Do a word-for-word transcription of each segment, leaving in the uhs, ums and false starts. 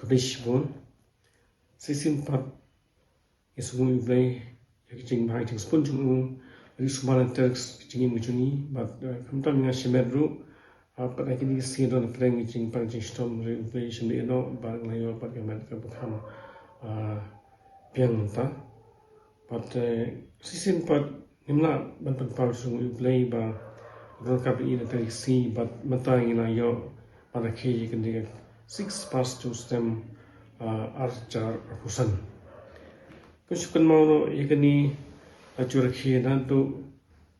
pdeng shibun. Shisien pat ngi sngew ïa U Blei ïa ka jingbha jingsbun jong u, ïa u sumar na ter ka jingim ka jong ngi, bad, eh, khamtam ïa nga shimet ruh, ah, pat ha kine ki sngi don pdeng ka jingpang jingshitom, hynrei U Blei shim ïa noh, bad nga la ïoh pat ka met kaba kham, ah, biang mynta. Bad, eh, shisien pat ngim lah ban pynpaw shuh ïa U Blei ba u la ryngkat ïa ngi na ka sngi, bad mynta ngi la ïoh ban rakhe ïa kane ka six pass jong u snem, ah, ar hajar arphew san. Ngan shu kynmaw noh ïa kane, la ju rakhe naduh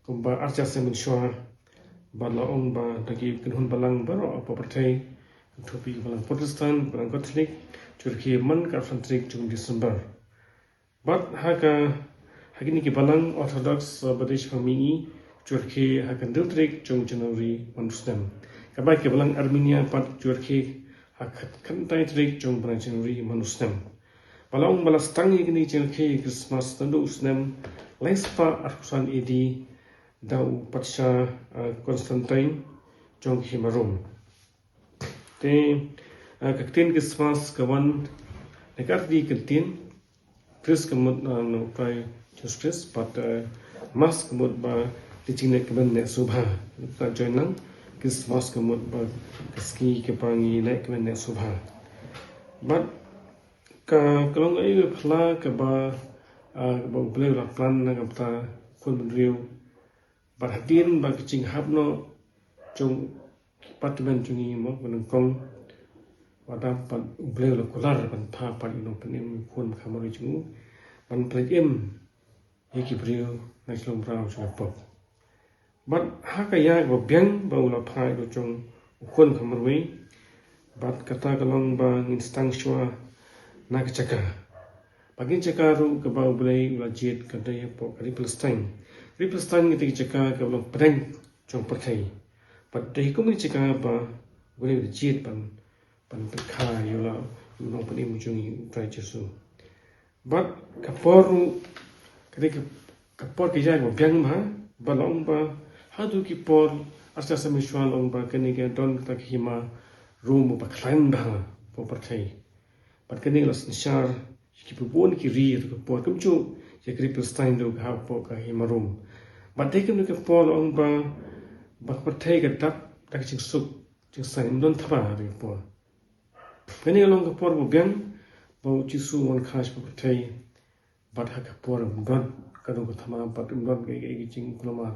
kumba ar hajar snem mynshuwa, bad la ong ba da ki kynhun balang baroh hapoh pyrthei, kynthup ïa ki balang Protestant, balang Katholik, ju rakhe man ka arphew san tarik jong December. Bad ha ka, ha kine ki balang Orthodox, uh, ba dei shaphang mihngi, ju rakhe ha ka hynriew tarik jong January man u snem. Katba ki balang Armenia pat ju rakhe ha ka khyndai tarik jong bnai January man u snem. Ba la ong ba la sdang ïa kine ki jingrakhe ïa Christmas naduh u snem lai spah arphew san A D da u patsha, uh, Constantine jong ka hima Rome. Te, ah, ka ktien Christmas ka wan na ka artylli ka ktien Christ ka mut, ah, na u Trai Jesus Christ, bad, ah, Mas ka mut ba ka jingleh kmen leh sngewbha. Ka join lang, Christmas ka mut ba ka sngi kaba ngi leh kmen leh sngewbha. Bad ka, ka long kaei ka pla kaba, ah, kaba U Blei u la plan na ka bynta u khun bynriew. Bad hadien ba ka jinghap noh jong ki patmen jong ngi mo, ba nyngkong, wat la pat U Blei u la kular ban phah pat ïa u Nongpynim, u Khun ba kham marwei jong u, ban pynleit im ïa ki briew na ka shnong Mraw jong ka pop. Bad ha ka ïa kaba biang ba u la phah ïa u jong u Khun ba kham marwei, bad kata ka long ba ngin sdang shuwa na ka jaka. Bad kane ka jaka ruh kaba U Blei u la jied ka dei hapoh ka ri Palestine. Ri Palestine ka dei ka jaka kaba long pdeng jong pyrthei. Bad dei kum kane ka jaka ba U Blei u la jied ban, ban pynkha ïa u la, u Nongpynim jong ngi u Trai Jisu. Bad ka por ruh, ka dei ka, ka por ka ïa kaba biang bha, ba la ong ba, haduh ki por, ar hajar snem mynshuwa la ong ba, kane ka don kata ka hima Rome ba khlaiñ bha, hapoh pyrthei. Bad kane la synshar ïa kiba bun ki ri ha kato ka por, kumjuh ïa ka ri Palestine ruh ka hap hapoh ka hima Rome. Bad dei kumne ka por la ong ba, ba ka pyrthei ka dap da ka jingsuk jingsaiñ, ym don thma ha kato ka por. Kane ka long ka por ba biang ba u Jisu u wan kha sha ka pyrthei. Bad ha ka por ym don kano ka thma, bad ym don kaei kaei ka jingkulmar.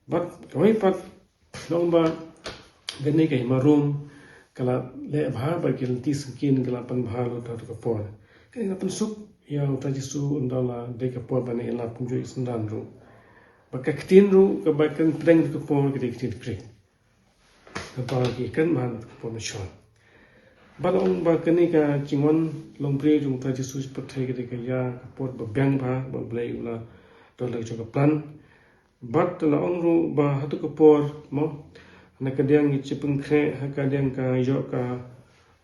Bad kawei pat, la ong ba kane ka hima Rome ka la leh bha, bad ki lynti syngkien ka la pan bha lut ha kato ka por. Kane ka la pynsuk ïa u Trai Jisu ynda la dei ka por ban ïalap kumjuh ïa ki synran ruh. Bad ka ktien ruh kaba kren pdeng kato ka por ka dei ka ktien Greek. Kaba ki kren bha na ka por mynshuwa. Bad la ong ba kane ka jingwan long briew jong u Trai Jisu sha pyrthei ka dei ka ïa ka por ba biang bha ba U Blei u la don la ka jong ka plan. Bad la ong ruh ba ha kato ka por mo, na ka liang ki jingpynkhreh, ha ka liang ka ïoh ka,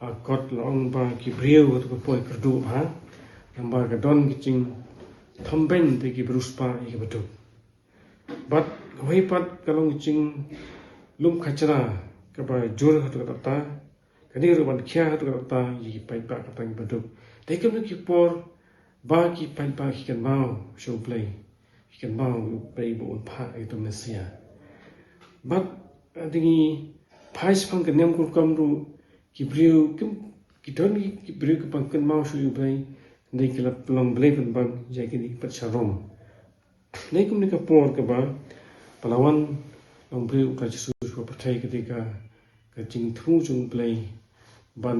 ah, kot, la ong ba ki briew ha kato ka por ki kyrduh bha. Namar ka don ka jingthombeiñ da ki riewspah ïa kiba duk. Bad kawei pat ka long ka jinglum khajna kaba jur ha kato ka rta. Kane ruh ban khia ha kato ka rta ïa ki paidbah kata kiba duk. Dei kumno ki por ba ki paidbah ki kynmaw sha U Blei, ki kynmaw ïa U Blei ba un phah ïa uto u Messiah. Bad, eh, dei ngi phai shaphang ka niam ka rukom ruh, ki briew kim, ki don ki, ki briew kiba kynmaw sha U Blei, dei ki la pynlong blei pynban ïa kine ki patsha Rome. Dei kumne ka por kaba, ba la wan long briew u Trai Jisu sha pyrthei ka dei ka, ka jingthmu jong U Blei ban,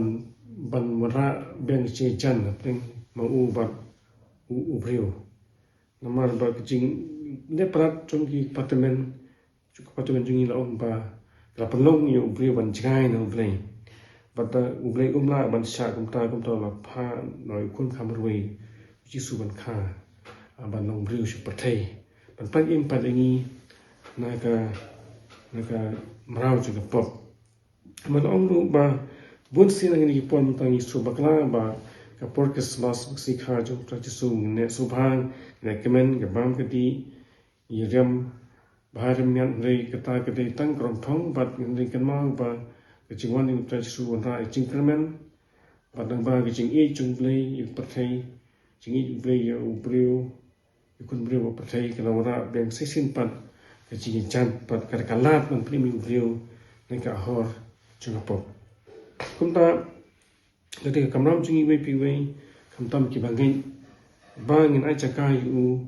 ban wanrah biang ka jingïajan hapdeng ma u bad u, u briew. Namar ba ka jingleh palat jong ki patmen, jong ki patmen jong ngi la ong ba, ka la pynlong ïa u briew ban jngai na U Blei. Bad, uh, U Blei um lah ban shah kumta, kumta u la phah noh ïa u Khun ba kham marwei, u Jisu ban kha, ah, ban long briew sha pyrthei. Ban pynïaid pat ïa ngi na ka, na ka mraw jong ka pop. Bad la ong ruh ba bun sien ha kine ki por mynta ngi sngewbakla ba ka por Christmas, ka sngi kha jong u Trai Jisu, ngi neh sngewbha, ngi neh kmen, ka bam ka dih, ngi riam bha riam miat, hynrei kata ka dei tang ka rong thong, bad ngi dei kynmaw ba ka jingwan jong u Trai Jisu wanrah ïa ka jingkyrmen. Bad nang ba ka jingïeit jong U Blei ïa ka pyrthei, jingïeit U Blei ïa u briew, ïa u khun briew ba pyrthei, ka la wanrah biang shisien pat ka jingïeit pat, ka la ka lad ban pynïap ïa u briew na ka hor jong ka pop. Kumta, lada ka kamram jong ngi iwei pa iwei, khamtam kiba ngeit, ba ngin ai jaka ïa u,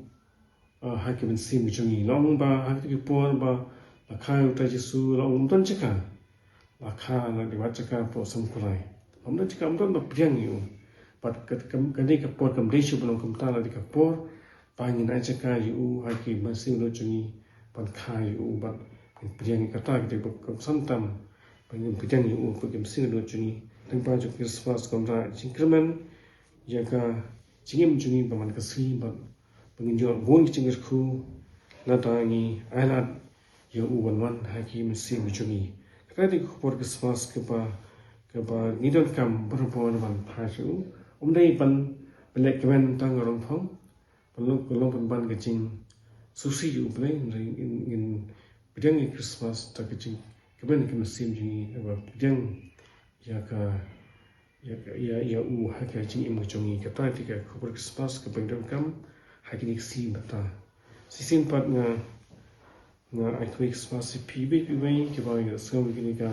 ah, ha ki mynsiem jong ngi. Long ba ha ki por ba la kha ïa u Trai Jisu, long ym don jaka. La kha la dei wad jaka hapoh Samkulai. Ym don jaka, ym don ba pdiang ïa u. Bad ka, ka, kane ka por kam dei shuh ban long kumta, la dei ka por ba ngin ai jaka ïa u ha ki mynsiem jong ngi, ban kha ïa u, bad ngin pdiang ïa kata, ka dei ba kam san tam ba ngin pdiang ïa u ha ki mynsiem jong ngi. Tang ba jong Christmas ka wanrah jingkyrmen ïa ka jingim jong ngi ba man ka sngi, bad ba ngin ïoh bun ki jingkyrkhu lada ngi ailad ïa u ban wan ha ki mynsiem jong ngi. Kata dei ka khubor Christmas kaba, kaba ngi donkam barabor ban phai sha u. Ym dei ban, ban leh kmen tang ka rong phong, ban long, ban long pynban ka jingsngewsih ïa U Blei, ngin, ngin pdiang ïa Christmas da ka jingkmen ka mynsiem jong ngi, kaba pdiang ïa ka, ïa ka, ïa, ïa u ha ka jingim ka jong ngi. Kata dei ka khubor Christmas kaba ngi donkam ha kine ki sngi mynta. Shisien pat nga, nga ai khublei Christmas ïa phi iwei pa iwei kiba ïa sngew ïa kane ka,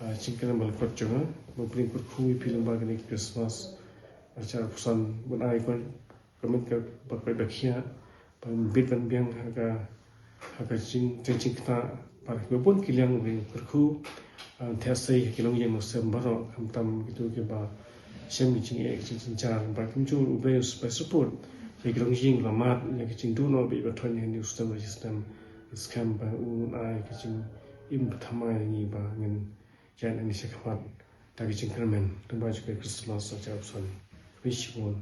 ah, jingkren ba lyngkot jong nga. Nga pynlong kyrkhu ïa phi lyngba kane ka Christmas, ah, arhajar arphew san, ban ai khublei, khublei ba koit ba khiah, ban bit ban biang ha ka, ha ka jing, jing, jingkynnoh, bad kiba bun ki liang, ban kyrkhu, ah, thiah sei ha ki longïing longsem baroh, khamtam kito kiba shem ki jingeh ki jingjynjar, bad kumjuh U Blei un sa pynsupport ïa ki longïing, la mad ïa ki jingduh noh bad ba thoh ïa ngi snem snem, skhem ba un ai ki jingim ba thymmai ïa ngi ba ngin ïaid nangne shakhmat da ki jingkyrmen. Lyngba jong ka Christmas arhajar arphew san. Khublei shibun.